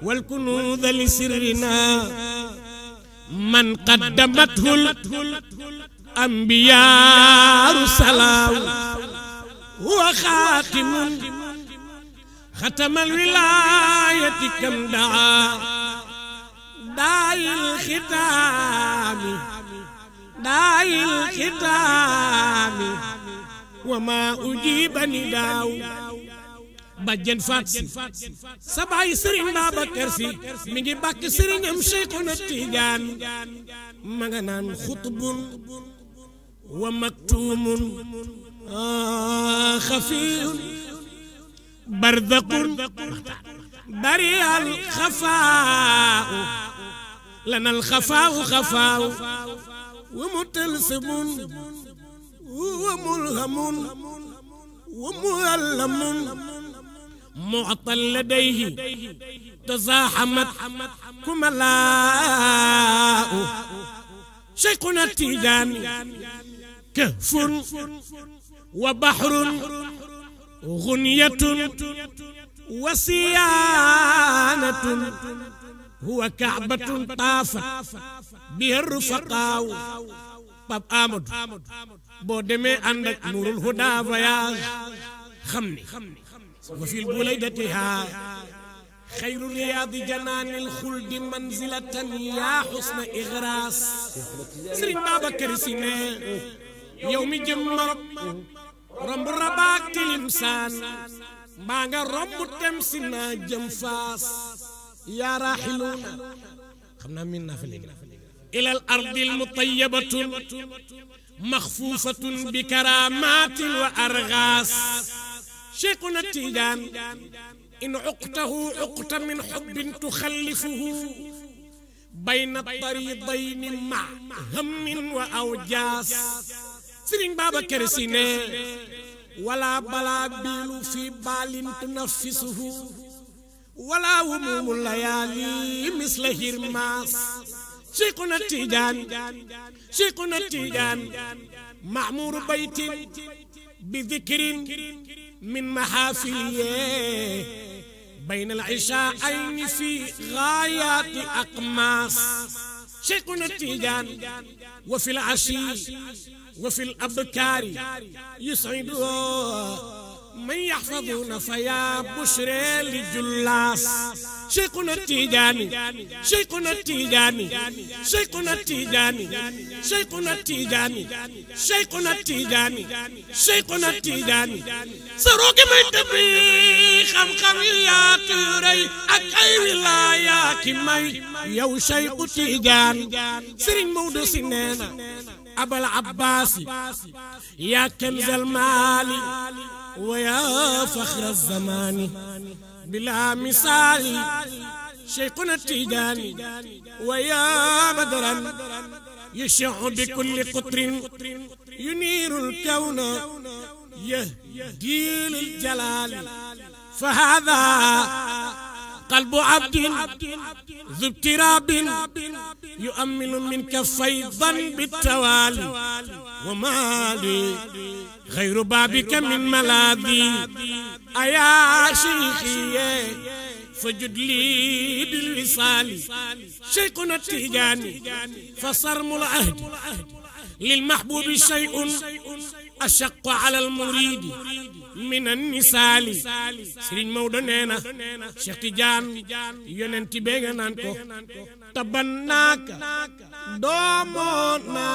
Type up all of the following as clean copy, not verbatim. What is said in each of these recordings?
والكنوز لسرنا من قدمته الأنبياء رسلا هو خاتم ختم الولاية كم دعا داعي الختام داعي الختام وما أجيب نداو bajjan faat sa baay Sëriñ Babacar Si mi ngi bàkk sëriñam Cheikhuna Tijaan ma nga naan xutbun wa maktumun xafiyun barzaqun bariyal xafaaw lanal xafaaw xafaaw wa mutalsimun wa mulhamun wa muallamun معطل لديه تزاحمت كملاء شيخنا التيجاني كهف وبحر غنية وصيانة هو كعبة طافت بها الرفقاء باب آمد بودمي عندك نور الهدى فياغ خمني وفي البليدتها خير رياض جنان الخلد منزلة يا حسن إغراس سرين بابكر سيني يوم جمر رب رباك الإنسان باغا رب تمسنا جنفاس يا راحلون خمنا منا في إلى الأرض المطيبة مخفوفة بكرامات وأرغاس شيخنا التيجان إن عقته عقت من حب تخلفه بين الطريقين مع هم وأوجاس سرين بابكر سيني ولا بلابيل في بال تنفسه ولا هموم الليالي مثل هرماس شيخنا التيجان شيخنا التيجان معمور بيت بذكر من محافله بين العشاءين في غايات أقماص شيخنا التيجان وفي العشي وفي الأبكار يسعد من يحفظون فيا بشرى لجلاس شيخنا التيجاني شيخنا التيجاني شيخنا التيجاني شيخنا التيجاني شيخنا التيجاني شيخنا التيجاني سروق من تبري خم خميات ري أكاي ولايا كمي يو شيخ التيجان سرين مودو سنينا أبا العباسي يا كنز المال ويا فخر الزمان بلا مثال شيخنا التيجاني ويا بدرا يشع بكل قطر ينير الكون يهدي للجلال فهذا قلب عبد ذو اضطراب يؤمن منك فيضا بالتوالي وما لي غير بابك من ملاذي أيا شيخي فجد لي بالوصال شيخنا التيجاني فصرم العهد للمحبوب شيء أشق على المريد من النسال سرين مودنينا شيخ تيجان يوننتي بيغا نانكو تبناك دومونا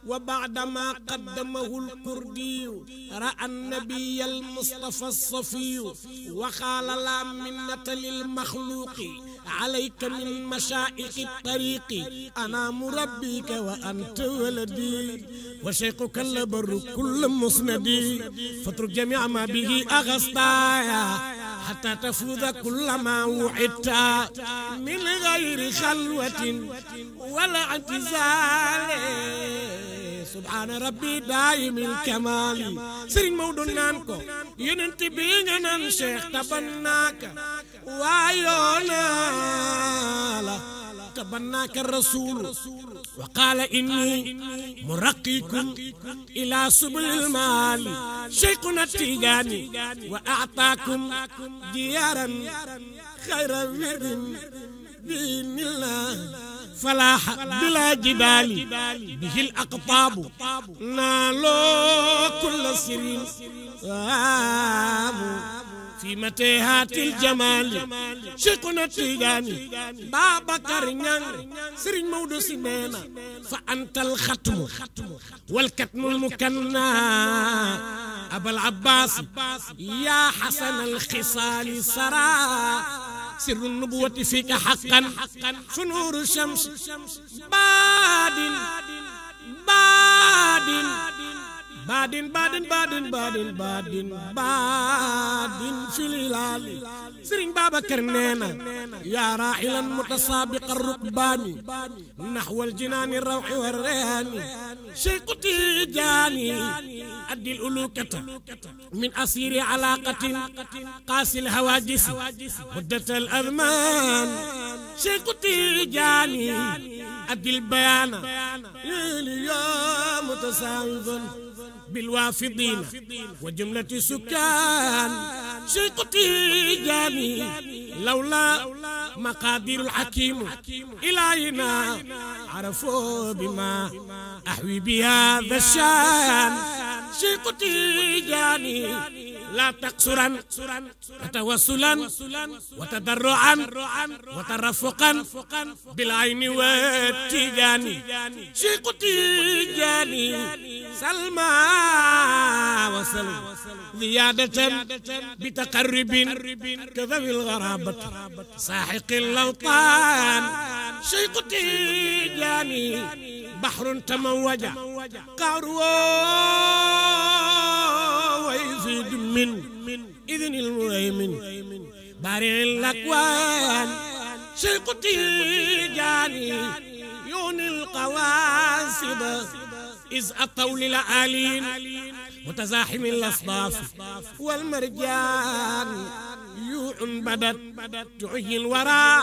وبعدما قدمه الكردي رأى النبي المصطفى الصفي وقال لا منة للمخلوق عليك من مشائخ الطريق أنا مربيك وأنت ولدي وشيخك البر كل مسندي فاترك جميع ما به أغسطايا حتى تفوز كل ما وعدت من غير خلوة ولا اعتزال سبحان ربي دائم الكمال سرين مودو نانكو يننتي بيغنان شيخ تبناك وايونا تبناك الرسول وقال إني مرقيكم إلى سبل المال شيخنا التيجاني وأعطاكم ديارا خير ورد بإذن الله فلاح بلا جبال به الأقطاب نالوا كل سرين في متيهات الجمال شيخنا التيجاني بابكر نيان سرين مودو سيمينا فأنت الختم والكتم المكنى أبا العباس يا حسن الخصال سرى سر النبوة فيك حقا فنور الشمس بادن بادن بادن بادن بادن بادن بادن بادن في الهلال سرين بابكر نينا يا راحلا متسابق الركبان نحو الجنان الروح والريان شيخ تيجاني أدي الألوكة من أسير علاقة قاسي الهواجس مدة الأزمان شيخ تيجاني أدي البيان يا متساوفا بالوافدين وجملة سكان شيخ تيجاني لولا مقادير الحكيم إلهنا عرفوا بما أحوي بهذا الشان شيخ تيجاني لا تقصرا توسلا وتضرعا وترفقا بالعين والتيجاني شيخ تيجاني سلمى وسلم زيادة بتقرب كذوي الغرابة ساحق اللوطان شيخ تيجاني بحر تموج قعروا ويزيد من إذن المهيمن بارع الأكوان شيخ تيجاني يوني القواصد إذ أطوا للآلين متزاحم الأصداف والمرجان يوع بدت تعي الورى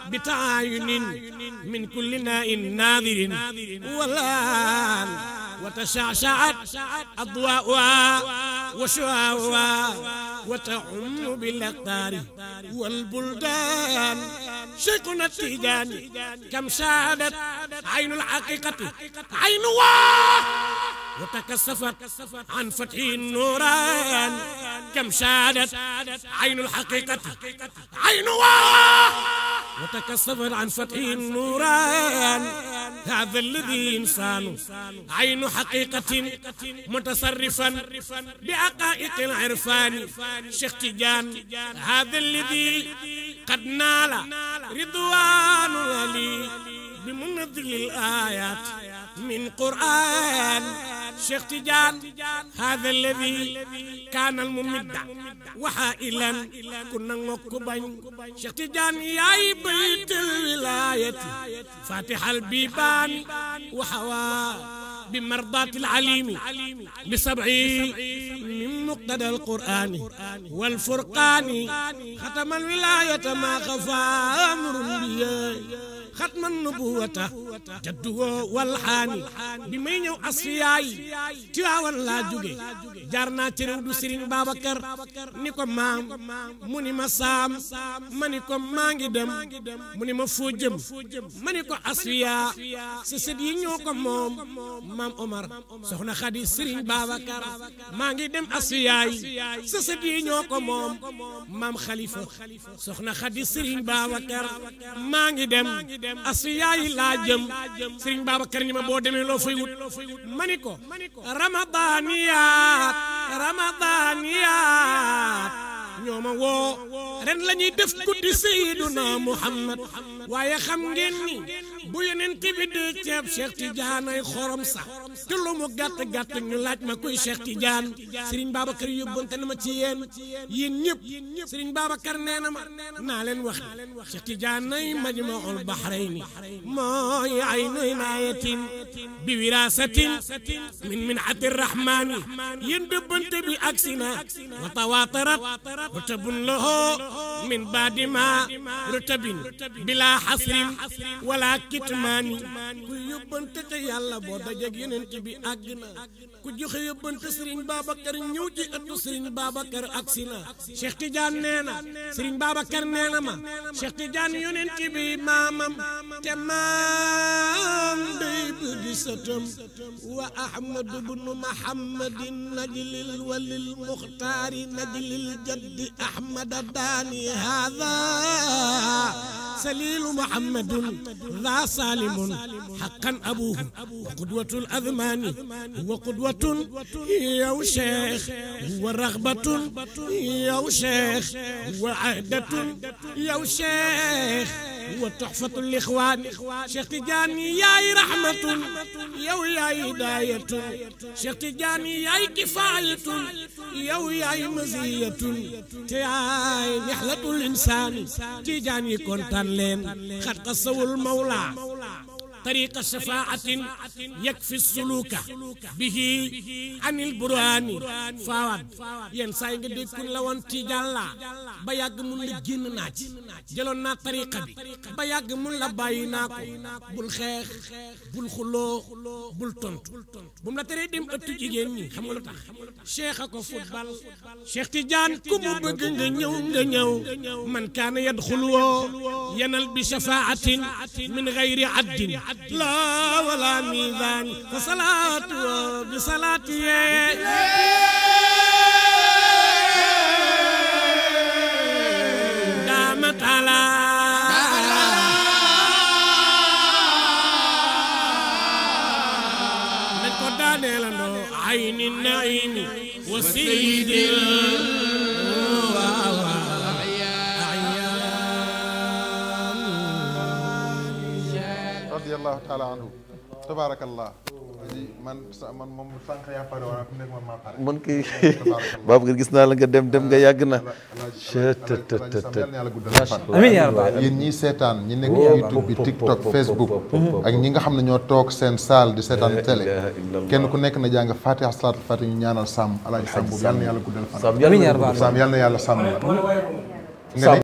بتعاين من كل ناء ناظر والآن وتشعشعت أضواءها وشعاعها وتعم بالأقطار والبلدان شيخنا التيجاني كم شاهدت عين الحقيقة عينها وتكسفت عن فتح النوران كم شاهدت عين الحقيقة عينها وتكسفت عن فتح النوران هذا الذي إنسان عين حقيقة متصرفا بحقائق العرفان شيخ تيجان هذا الذي قد نال رضوان علي بمنزل الآيات من قرآن شيخ تيجان هذا الذي كان الممد وحائلا كنا نقبين شيخ تيجان يا بيت الولاية فاتح البيبان وحوا بمرضاة العليم بسبع من مقتضى القرآن والفرقان ختم الولاية ما خفى أمر بيه ختم النبوة جده والحاني بمي ñëw asfiyaay Tiwaawan laa jóge jaar naa ci réew du Sëriñ Babacar ni ko maam mu ni ma saam ma ni ko maa ngi dem mu ni ma foo jëm ma ni ko asfiya sa sët yi ñoo ko moom maam Omar soxna Xadi Sëriñ Babacar maa ngi dem asfiyaay sa sët yi ñoo ko moom maam Khalifa soxna Xadi Sëriñ Babacar maa ngi dem asfiyaay laa jëm Sëriñ Babacar ni ma boo demee loo fay wut mani ko ramadaniyaat ñoo ma woo ren la ñuy def guddi Seyduna Muhammad waaye xam ngeen ni bu Yonent bi dee ceeb Cheikh Tidiane ay xorom sax te lu mu gàtt gàtt ñu laaj ma kuy Cheikh Tidiane Serigne Babacar yóbbante na ma ci yéen ñëpp Serigne Babacar nee na ma naa leen wax Cheikh Tidiane ay majmaul bahrayni mooy aynu inaayatin bi wiraasatin min minhati rahmani yéen dëbbante bi aksina wa tawaatarat wa tabun lahu من بعد ما رتب بلا حصر ولا كتمان ku yóbbante te yàlla boo dajeg yonent bi àgg na ku joxe yóbbante Serigne Babacar ñëw ci ëttu Serigne Babacar agsi na Cheikh Tidiane nee na Serigne Babacar nee na ma Cheikh Tidiane yonent bi maamam te maam day bëgg sëtam wa Ahmadu bnu Muhammadin najlil walil muxtaari najlil jaddi Ahmada daani hada سليل محمد ذا سالم حقا أبوه وقدوة الأذمان هو قدوة يا شيخ ورغبة يا شيخ وعهدة يا شيخ وتحفة الإخوان شيخ تجاني يا رحمة يا هداية شيخ تجاني يا كفاية يا مزية يا نحلة الإنسان تجاني كنتان لين قد قصوا المولى طريق الشفاعة يكفي السلوك به عن البرهان فاواد ينسى ينجد يكون لون تيجالا بياغ من لجين ناج جلونا طريقة بي بياغ من لبايناكو بالخيخ بالخلو بالتنط بملا تريدم اتجيني خمولو تخ شيخ اكو فوتبال شيخ تيجان كومو بغ نيو من كان يدخلو ينال بشفاعة من غير عد لا ولا ميزان فصلاة بصلاتي دامت على من قدان لنا عين النعيم وسيد radiyallahu taala anhu tabarakallah man moom sànq yaa pare woon ku nekk man maa pare man kii Babacar gis naa la nga dem nga yàgg na amiin yaa rabbal yéen ñii seetaan ñi nekk YouTube bi TikTok Facebook ak ñi nga xam ne ñoo toog seen salle di seetaan télé kenn ku nekk na jàng Fatiha salaatul Fatiha ñu ñaanal Sam alaaji Sam boobu yàlla na yàlla guddal fan Sam yàlla na yàlla sàmm